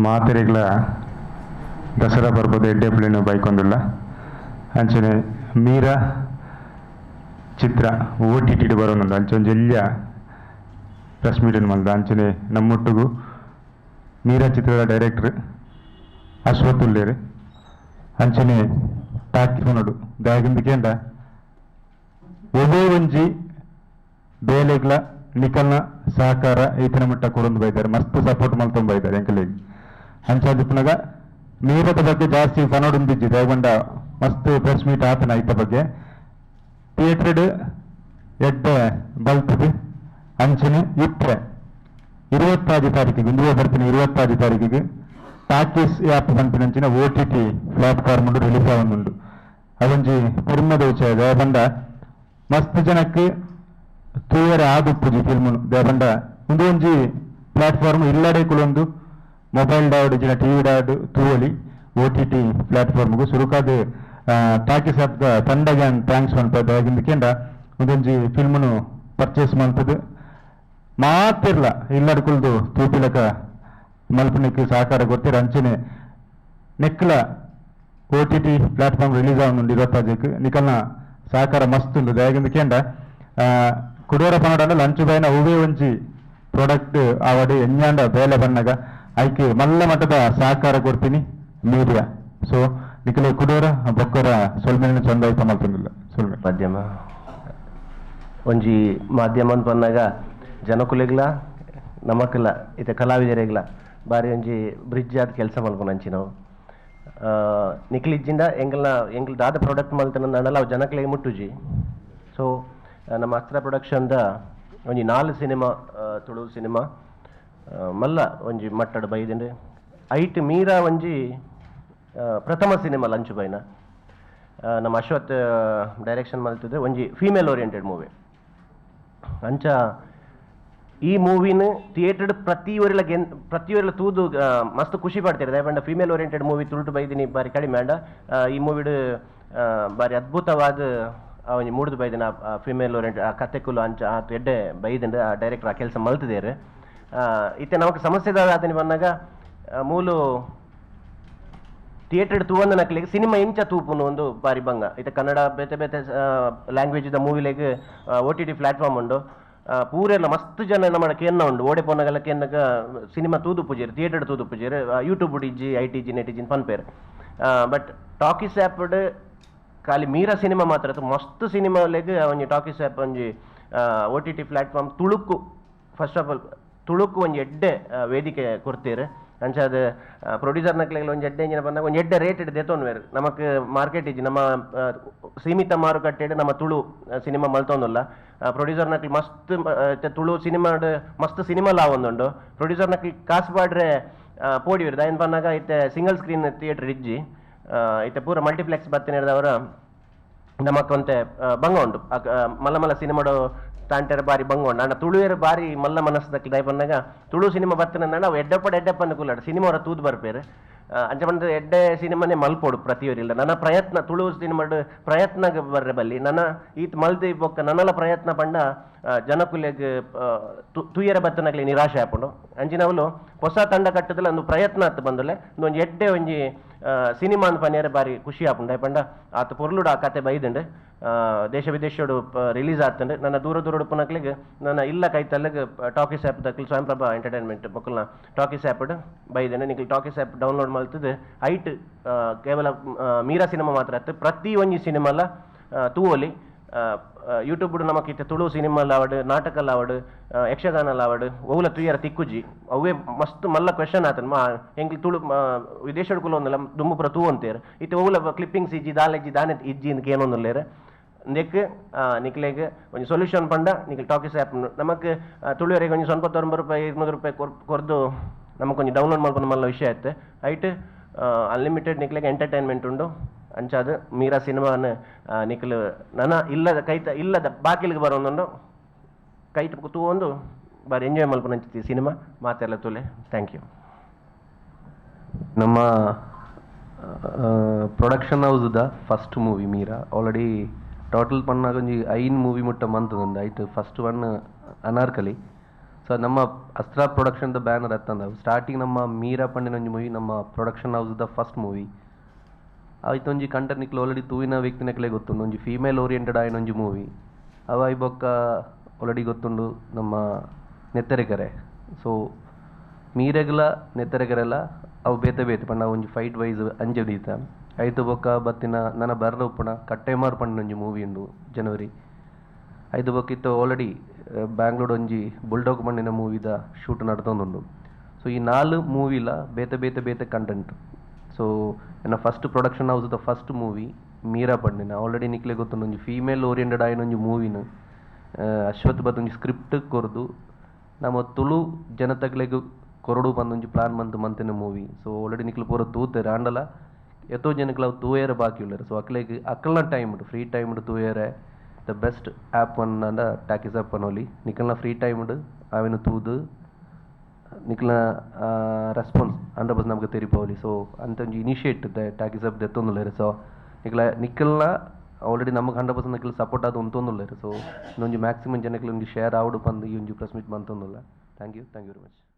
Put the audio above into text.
ಮಾತೆರೆಗ್ಲ ದಸರಾ ಪರ್ಬದ ಎಡ್ಡೆಪ್ಪುಲೆನ್ ಬೈಕೊಂದುಲ್ಲ. ಅಂಚನೆ ಮೀರಾ ಚಿತ್ರ ಓಟಿಟಿ ಬರೋನುಂಡು. ಅಂಚ ಒಂಜಿ ಎಲ್ಯ ಪ್ರೆಸ್ ಮೀಟ್ ಮಲ್ದ. ಅಂಚನೆ ನಮ್ಮೊಟ್ಟುಗು ಮೀರಾ ಚಿತ್ರದ ಡೈರೆಕ್ಟರ್ ಅಶ್ವಥ್ ಉಲ್ಲೇರು. ಅಂಚನೆ ಟಾಕಿ ಪನೊಡು ದಾಯೆಗಂದ್ ಕೇಂಡ ಒವ್ವೇ ಒಂಜಿ ಬೇಲೆಗ್ಲ ನಿಕಲ್ನ ಸಹಕಾರ ಈತನ ಮಟ್ಟ ಕೊರೊಂದು ಬೈದಾರೆ, ಮಸ್ತ್ ಸಪೋರ್ಟ್ ಮಲ್ತೊಂದು ಬೈದಾರೆ ಎಂಕಲೆಗ್. ಅಂಚಾದಿಪ್ಪುನಗ ಮೀರದ ಬಗ್ಗೆ ಜಾಸ್ತಿ ಪನೊಡುಂದಿಜ್ಜಿ, ದಾಯೆಪಂಡ ಮಸ್ತ್ ಪ್ರೆಸ್ ಮೀಟ್ ಆತನ ಐತ ಬಗ್ಗೆ. ಥಿಯೇಟರ್ಡ್ ಎಡ್ಡೆ ಬಲ್ತದೆ. ಅಂಚನೆ ಇತ್ತೆ 26 ತಾರೀಕಿಗೆ, ಇಂದುವೆ ಬರ್ತೀನಿ 26 ತಾರೀಕಿಗೆ ಟಾಕೀಸ್ ಆ್ಯಪ್ ಪನ್ಪಿನಂಚಿನ OTT platform release ಆವೊಂದುಂಡು. ಅವೊಂಜಿ ಪೆರ್ಮೆದ ವಿಷಯ. ದಾಯೆಪಂಡ ಮಸ್ತ್ ಜನಕ್ಕೆ ತೂಯರೆ ಆದುಪ್ಪುಜಿ ಫಿಲ್ಮ್. ದಾಯೆಪಂಡ ಉಂದು ಒಂಜಿ ಪ್ಲಾಟ್ಫಾರ್ಮ್ ಇಲ್ಲಡೆ ಕುಲೊಂದು ಮೊಬೈಲ್ ಡಾಡ್ ಇಜ್ಜಿಡ ಟಿವಿ ಡಾಡ್ ತೂವೊಲಿ ಓಟಿಟಿ ಪ್ಲಾಟ್ಫಾರ್ಮ್ಗು. ಸುರುಕಾದ್ ಟಾಕೀಸ್ ಆ್ಯಪ್ ದ ತಂಡಗ್ ಯಾನ್ thanks ಪನ್ಪೆ. ದಾಯೆಗಂದ್ ಕೇಂಡ ಉಂದೊಂಜಿ ಫಿಲ್ಮ್ನು ಪರ್ಚೇಸ್ ಮಲ್ತುದು ಮಾತೆರ್ಲ ಇಲ್ಲಡ್ ಕುಲ್ದು ತೂಪಿಲಕ ಮಲ್ಪುನೆಕ್ ಸಹಕಾರ ಕೊರ್ತೆರ್. ಅಂಚನೆ ನೆಕ್ಲ OTT platform release ಆವೊಂದುಂಡು 26ಕ್. ನಿಕಲ್ನ ಸಹಕಾರ ಮಸ್ತ್ ಉಂಡು. ದಾಯೆಗಂದ್ ಕೇಂಡ ಕುಡೋರ ಪನೊಡಾಂಡ ಲಂಚ್ ಬೈನ ಒವ್ವೇ ಒಂಜಿ ಪ್ರಾಡಕ್ಟ್ ಆವಡ್ ಎಂಜಾಂಡ ಬೇಲೆ ಬನ್ನಗ ಐಕ್ ಮಲ್ಲ ಮಟ್ಟದ ಸಹಕಾರ ಕೊರ್ತೀನಿ ಮೀಡಿಯಾ. ಸೊ ನಿಕಲೆ ಕುಡೋರ ಬೊಕ್ಕೊರ ಸೊಲ್ಮೆನ್ ಚಂದಾಯ್ತ ಮಲ್ತೊಂದುಲ್ಲ ಸೊಲ್ಮೆ. ಮಾಧ್ಯಮ ಒಂಜಿ ಮಾಧ್ಯಮ ಅಂತ ಪನ್ನಗ ಜನಕುಲೆಗ್ಲ ನಮಕ್ಲ ಇತ್ತೆ ಕಲಾವಿದರೆಗ್ಲ ಬಾರಿ ಒಂಜಿ ಬ್ರಿಡ್ಜ್ ಆದ್ ಕೆಲಸ ಮಲ್ಪುನಂಚಿನವು. ನಿಕ್ಲಿಜ್ಜಿಂದ ಎಂಕಲ್ನ ಎಂಕಲ್ ದಾದ ಪ್ರಾಡಕ್ಟ್ ಮಲ್ತನಂದಾಂಡಲ ಅವು ಜನಕ್ಲೆಗ್ ಮುಟ್ಟುಜಿ. ಸೊ ನಮ್ಮ ಅಸ್ತ್ರ ಪ್ರೊಡಕ್ಷನ್ದ ಒಂಜಿ 4 ಸಿನಿಮಾ, ತುಳು ಸಿನಿಮಾ ಮಲ್ಲ ಒಂಜಿ ಮಟ್ಟಡ್ ಬೈದಿಂಡ್. ಐಟ್ ಮೀರಾ ಒಂಜಿ ಪ್ರಥಮ ಸಿನಿಮಾ ಲಂಚು ಬೈನ. ನಮ್ಮ ಅಶ್ವಥ್ ಡೈರೆಕ್ಷನ್ ಮಲ್ತದೆ ಒಂಜಿ female oriented movie. ಅಂಚ ಈ ಮೂವಿನ ಥಿಯೇಟರ್ಡ್ ಪ್ರತಿಯೊರಿಲ ಗೆನ್ ಪ್ರತಿಯೊರಿಲ ತೂದು ಮಸ್ತ್ ಖುಷಿ ಪಡ್ತಾರೆ. ದಾಯೆಪಂಡ female oriented movie ತುಳುಟು ಬೈದಿನಿ ಬಾರಿ ಕಡಿಮೆ. ಆಂಡ ಈ ಮೂವಿಡ್ ಬಾರಿ ಅದ್ಭುತವಾದ ಒಂಜಿ ಮೂಡ್ದು ಬೈದಿನ ಫಿಮೇಲ್ ಓರಿಯೆಂಟೆಡ್ ಆ ಕತೆಕುಲು ಅಂಚ ಆತ್ ಎಡ್ಡೆ ಬೈದಿಂಡ್. ಆ ಡೈರೆಕ್ಟರ್ ಆ ಕೆಲಸ ಮಲ್ತದೇರು. ಇತ್ತೆ ನಮಕ್ ಸಮಸ್ಯೆ ದಾದ ಬಂದಾಗ ಮೂಲು ಥಿಯೇಟರ್ ತೂವಂದ ನಕ್ಲೆಗ್ ಸಿನಿಮಾ ಎಂಚ ತೂಪುನು ಒಂದು ಬಾರಿ ಬಂಗ. ಇತ್ತೆ ಕನ್ನಡ ಬೇತೆ ಬೇತೆ ಲ್ಯಾಂಗ್ವೇಜ್ ದ ಮೂವಿಲೆಗ್ ಓಟಿಟಿ ಪ್ಲಾಟ್ಫಾರ್ಮ್ ಉಂಡು. ಪೂರೆಲ್ಲ ಮಸ್ತ್ ಜನ ನಮ್ಮ ಕೇನ್ನ ಉಂಡು. ಓಡೆ ಪೋನಗಲ ಕೇನ್ನಗ ಸಿನಿಮಾ ತೂದು ಪೂಜೆರ್, ಥಿಯೇಟರ್ ತೂದು ಪೂಜೆರ್, ಯೂಟ್ಯೂಬ್ ಇಜ್ಜಿ, I T G net ಇಜ್ಜಿ ಪನ್ಪೇರ್. ಬಟ್ ಟಾಕೀಸ್ ಆ್ಯಪ್ ಖಾಲಿ ಮೀರಾ ಸಿನಿಮಾ ಮಾತ್ರ ಅತ್ತ್ ಮಸ್ತ್ ಸಿನಿಮಾಲೆಗ್ ಒಂಜಿ ಟಾಕೀಸ್ ಆ್ಯಪ್ ಒಂಜಿ ಓಟಿಟಿ ಪ್ಲಾಟ್ಫಾರ್ಮ್ ತುಳುಕು, first of all ತುಳುಕು ಒಂಜಿ ಎಡ್ಡೆ ವೇದಿಕೆ ಕೊರ್ತೀರ್. ಅಂಚಾದ್ ಪ್ರೊಡ್ಯೂಸರ್ ನಕ್ಲೆಗ್ ಒಂಜಿ ಎಡ್ಡೆ ಇಂಜಿನ ಬಂದಾಗ ಒಂಜಿ ಎಡ್ಡೆ ರೇಟ್ ದೆತೊನ್ವೆರ್. ನಮಕ್ ಮಾರ್ಕೆಟ್ ಇಜ್ಜಿ, ನಮ್ಮ ಸೀಮಿತ ಮಾರುಕಟ್ಟೆಡ್ ನಮ್ಮ ತುಳು ಸಿನಿಮಾ ಮಲ್ತೊಂದುಲ್ಲ. ಪ್ರೊಡ್ಯೂಸರ್ ನಕ್ಲು ಮಸ್ತ್ ತುಳು ಸಿನಿಮಾಡ್ ಮಸ್ತ್ ಸಿನಿಮಾ ಲಾವೊಂದುಂಡು. ಪ್ರೊಡ್ಯೂಸರ್ ನಕ್ಲು ಕಾಸು ಪಾಡ್ರೆ ಪೋಡಿವೆರ್. ದಾಯೆನ್ ಪನ್ನಗ ಇತ್ತೆ single screen theatre ಇಜ್ಜಿ, ಇತ್ತೆ ಪೂರ ಮಲ್ಟಿಪ್ಲೆಕ್ಸ್ ಬತ್ತಿನೆರ್ದವರ ನಮಕ್ ಒಂತೆ ಬಂಗ ಉಂಡು. ಮಲ್ಲ ಮಲ್ಲ ಸಿನಿಮಾಡು ತಾಂಟೆರ್ ಬಾರಿ ಬಂಗ ಉಂಡು. ಆಂಡ ತುಳುವೆರ್ ಬಾರಿ ಮಲ್ಲ ಮನಸ್ಸದಕ್ಲು. ದಾಯೆ ಪನ್ನಗ ತುಳು ಸಿನಿಮಾ ಬತ್ತಿನಂದಾಂಡ ಅವು ಎಡ್ಡೆಪ್ಪಡ ಎಡ್ಡೆಪ್ಪಂದು ಕುಲ್ಲಾಡ್ ಸಿನಿಮಾ ಅವರ ತೂದು ಬರ್ಪೇರು. ಅಂಚ ಪಂಡ ಎಡ್ಡೆ ಸಿನಿಮಾನೇ ಮಲ್ಪೊಡು ಪ್ರತಿಯೊರಿಲ್ಲ. ನನ್ನ ಪ್ರಯತ್ನ ತುಳು ಸಿನಿಮಾಡ್ ಪ್ರಯತ್ನ ಬರ್ರೆ ಬಲ್ಲಿ. ನನ್ನ ಈತ್ ಮಲ್ದಿ ಬೊಕ್ಕ ನನ್ನಲ ಪ್ರಯತ್ನ ಪಂಡ ಜನಕುಲೆಗ್ ತೂಯರ ಬತ್ತನಕ್ಲೆ ನಿರಾಶೆ ಆಪುಂಡು. ಅಂಚಿನವುಲು ಹೊಸ ತಂಡ ಕಟ್ಟದಲ್ಲ ಒಂದು ಪ್ರಯತ್ನ ಆತ್ ಬಂದಲೆ ಒಂಜಿ ಎಡ್ಡೆ ಒಂಜಿ ಸಿನಿಮಾ ಅಂದ್ ಪನಿಯರೆ ಬಾರಿ ಖುಷಿ ಆಪುಂಡು. ದಾಯೆ ಪಂಡ ಆತ್ ಪೊರ್ಲುಡು ಆ ಕತೆ ಬೈದುಂಡು, ದೇಶ ವಿದೇಶಡು ರಿಲೀಸ್ ಆತಂಡು. ನನ್ನ ದೂರ ದೂರ ಉಪ್ಪುನಕ್ಲೆಗ್ ನನ್ನ ಇಲ್ಲ ಕೈತಲ್ಲಗ್ ಟಾಕೀಸ್ ಆ್ಯಪ್ ದಕ್ಲು ಸ್ವಯಂಪ್ರಭಾ ಎಂಟರ್ಟೈನ್ಮೆಂಟ್ ಬೊಕ್ಕಲ್ನ ಟಾಕೀಸ್ ಆ್ಯಪ್ ಬೈದೆಂಡು. ನಿಕ್ಲು talkies app download ಮಲ್ತದು ಐಟ್ ಕೇವಲ ಮೀರಾ ಸಿನಿಮಾ ಮಾತ್ರ ಅತ್ತು ಪ್ರತಿ ಒಂಜಿ ಸಿನಿಮಾಲ ತೂವೊಲಿ. ಯೂಟ್ಯೂಬ್ ನಮಕ್ ಇತ್ತೆ ತುಳು ಸಿನಿಮಾ ಲಾವಡ್, ನಾಟಕ ಲಾವಡ್, ಯಕ್ಷಗಾನ ಲಾವಡ್ ಒವ್ಲ ತೂಯರ ತಿಕ್ಕುಜಿ. ಅವೇ ಮಸ್ತ್ ಮಲ್ಲ ಕ್ವೆಶನ್ ಆತನ್ ಮಾ ಎಂಕ್ಲು ತುಳು ವಿದೇಶಡ್ ಕುಲೊಂದುಲ್ಲ ದುಂಬು ಪೂರ ತೂವೊಂತೇರ್. ಇತ್ತೆ ಒವ್ಲ ಕ್ಲಿಪ್ಪಿಂಗ್ಸ್ ಇಜ್ಜಿ, ದಾಲ ಇಜ್ಜಿ, ದಾನೆ ಇಜ್ಜಿ ಇಂದ್ ಕೇನೊಂದುಲ್ಲೆರ್. ಇಂದೆಕ್ ನಿಕ್ಲೆಗ್ ಒಂಜಿ ಸೊಲ್ಯೂಷನ್ ಪಂಡ ನಿಕ್ಲ್ ಟಾಕೀಸ್ ಆ್ಯಪ್ ನಮಕ್ ತುಳುವೆರೆಗ್ ಒಂಜಿ 99 ರೂಪಾಯಿ 200 ರೂಪಾಯಿ ಕೊರ್ದು ನಮಕ್ ಒಂಜಿ ಡೌನ್ಲೋಡ್ ಮಲ್ಪುನ ಮಲ್ಲ ವಿಷಯ ಆಯ್ತು. ಐಟ್ ಅನ್ಲಿಮಿಟೆಡ್ ನಿಕ್ಲೆಗ್ ಎಂಟರ್ಟೈನ್ಮೆಂಟ್ ಉಂಡು. ಅಂಚಾದ್ ಮೀರಾ ಸಿನಿಮಾನ್ ನಿಕ್ಲು ನನ ಇಲ್ಲದ ಕೈತ ಇಲ್ಲದ ಬಾಕಿಲ್ಗ್ ಬರೋಂದುಂಡು ಕೈಟ್ ತೂವೊಂದು ಬಾರಿ ಎಂಜಾಯ್ ಮಲ್ಪುನಂಚಿತ್ತಿ ಸಿನಿಮಾ ಮಾತೆಲ್ಲ ತುಲೆ. Thank you. ನಮ್ಮ ಪ್ರೊಡಕ್ಷನ್ ಹೌಸ್ದ first movie Meera. Already total ಪನ್ನಾಗ ಒಂಜಿ 5 ಮೂವಿ ಮುಟ್ಟ ಮಂತುಂಡು. ಐಟ್ ಫಸ್ಟ್ ಒನ್ ಅನಾರ್ಕಲಿ. ಸೊ ನಮ್ಮ ಅಸ್ತ್ರ ಪ್ರೊಡಕ್ಷನ್ ದ ಬ್ಯಾನರ್ ಅತ್ತಂದ ಸ್ಟಾರ್ಟಿಂಗ್ ನಮ್ಮ ಮೀರಾ ಪಂಡಿನ ಒಂಜಿ ಮೂವಿ ನಮ್ಮ ಪ್ರೊಡಕ್ಷನ್ ಹೌಸ್ ದ ಫಸ್ಟ್ ಮೂವಿ. ಐತೊಂಜಿ ಕಂಟೆಂಟ್ ನಿಕ್ಲು ಆಲ್ರೆಡಿ ತೂಯಿನ ವ್ಯಕ್ತಿನಕ್ಲೆ ಗೊತ್ತುಂಡು, ಒಂಜಿ ಫೀಮೇಲ್ ಓರಿಯೆಂಟೆಡ್ ಆಯಿನ ಒಂಜಿ ಮೂವಿ. ಅವು ಆಯಿ ಬೊಕ್ಕ ಆಲ್ರೆಡಿ ಗೊತ್ತುಂಡು ನಮ್ಮ ನೆತ್ತೆರೆಕೆರೆ. ಸೊ ಮೀರೆಗ್ಲ ನೆತ್ತೆರೆಕೆರೆಲ ಅವು ಬೇತೆ ಬೇತೆ ಪಂಡ ಒಂಜಿ ಫೈಟ್ ವೈಸ್ ಅಂಚ ದೀತ. ಐತ ಬೊಕ್ಕ ಬತ್ತಿನ ನನ ಬರ್ರ ಉಪ್ಪುನ ಕಟ್ಟೆಮಾರ್ ಪಂಡಿನ ಒಂಜಿ ಮೂವಿ ಉಂಡು ಜನವರಿ. ಐತ ಬೊಕ್ಕ ಇತ್ತೆ ಆಲ್ರೆಡಿ ಬ್ಯಾಂಗ್ಳೂರ್ ಒಂಜಿ ಬುಲ್ಡಾಗ್ ಪಂಡಿನ ಮೂವಿದ ಶೂಟ್ ನಡತೊಂದುಂಡು. ಸೊ ಈ ನಾಲ್ ಮೂವಿಲ ಬೇತೆ ಬೇತೆ ಬೇತೆ ಕಂಟೆಂಟ್. ಸೊ ಎನ್ನ ಫಸ್ಟ್ ಪ್ರೊಡಕ್ಷನ್ ಹೌಸ್ ದ ಫಸ್ಟ್ ಮೂವಿ ಮೀರಾ ಪಂಡಿನ ಆಲ್ರೆಡಿ ನಿಕ್ಲೆ ಗೊತ್ತುಂಡು, ಒಂಜಿ ಫೀಮೇಲ್ ಓರಿಯೆಂಟೆಡ್ ಆಯಿನ ಒಂಜಿ ಮೂವಿನ ಅಶ್ವಥ್ ಬತ್ ಒಂಜಿ ಸ್ಕ್ರಿಪ್ಟ್ ಕೊರ್ದು ನಮ್ಮ ತುಳು ಜನತಕ್ಲೆಗ್ ಕೊರಡು ಪಂದ್ ಒಂಜಿ ಪ್ಲಾನ್ ಮಂತ್ ಮಂತಿನ ಮೂವಿ. ಸೊ ಆಲ್ರೆಡಿ ನಿಕ್ಲು ಪೂರ ತೂತೆರ್, ಆಂಡಲ ಏತೋ ಜನಕ್ಲ ಅವು ತೂಯೆರೆ ಬಾಕಿ ಉಲ್ಲೆರ್. ಸೊ ಅಕ್ಲೆಗ್ ಅಕಲ್ನ ಟೈಮ್ ಫ್ರೀ ಟೈಮ್ ತೂಯೆರೆ ದ ಬೆಸ್ಟ್ ಆ್ಯಪ್ ಪಂಡ ಟಾಕೀಸ್ ಆ್ಯಪ್ ಪನೊಲಿ. ನಿಕಲ್ನ ಫ್ರೀ ಟೈಮ್ ಅವೆನ್ ತೂದು ನಿಕ್ಲ್ನ ರೆಸ್ಪಾನ್ಸ್ 100% ನಮ್ಗೆ ತೆರಿಪಾವೊಲಿ. ಸೊ ಅಂತ ಒಂಜಿ ಇನಿಷಿಯೇಟ್ ಟಾಕೀಸ್ ಆ್ಯಪ್ ದೆತ್ತೊಂದುಲ್ಲೆರ್. ಸೊ ನಿಕ್ಲ ನಿಕಲ್ನ ಆಲ್ರೆಡಿ ನಮಗೆ 100% ನಿಕ್ಲ್ ಸಪೋರ್ಟ್ ಆದ್ ಉಂತೊಂದುಲ್ಲೆರ್. ಸೊ ಇಂದೊಂಜಿ ಮ್ಯಾಕ್ಸಿಮಮ್ ಜನಕ್ಲೆ ಒಂಜಿ ಶೇರ್ ಆವೊಡು ಪಂದ್ ಈ ಒಂಜಿ ಪ್ರೆಸ್ ಮೀಟ್ ಮಂತೊಂದುಲ್ಲ. Thank you, thank you very much.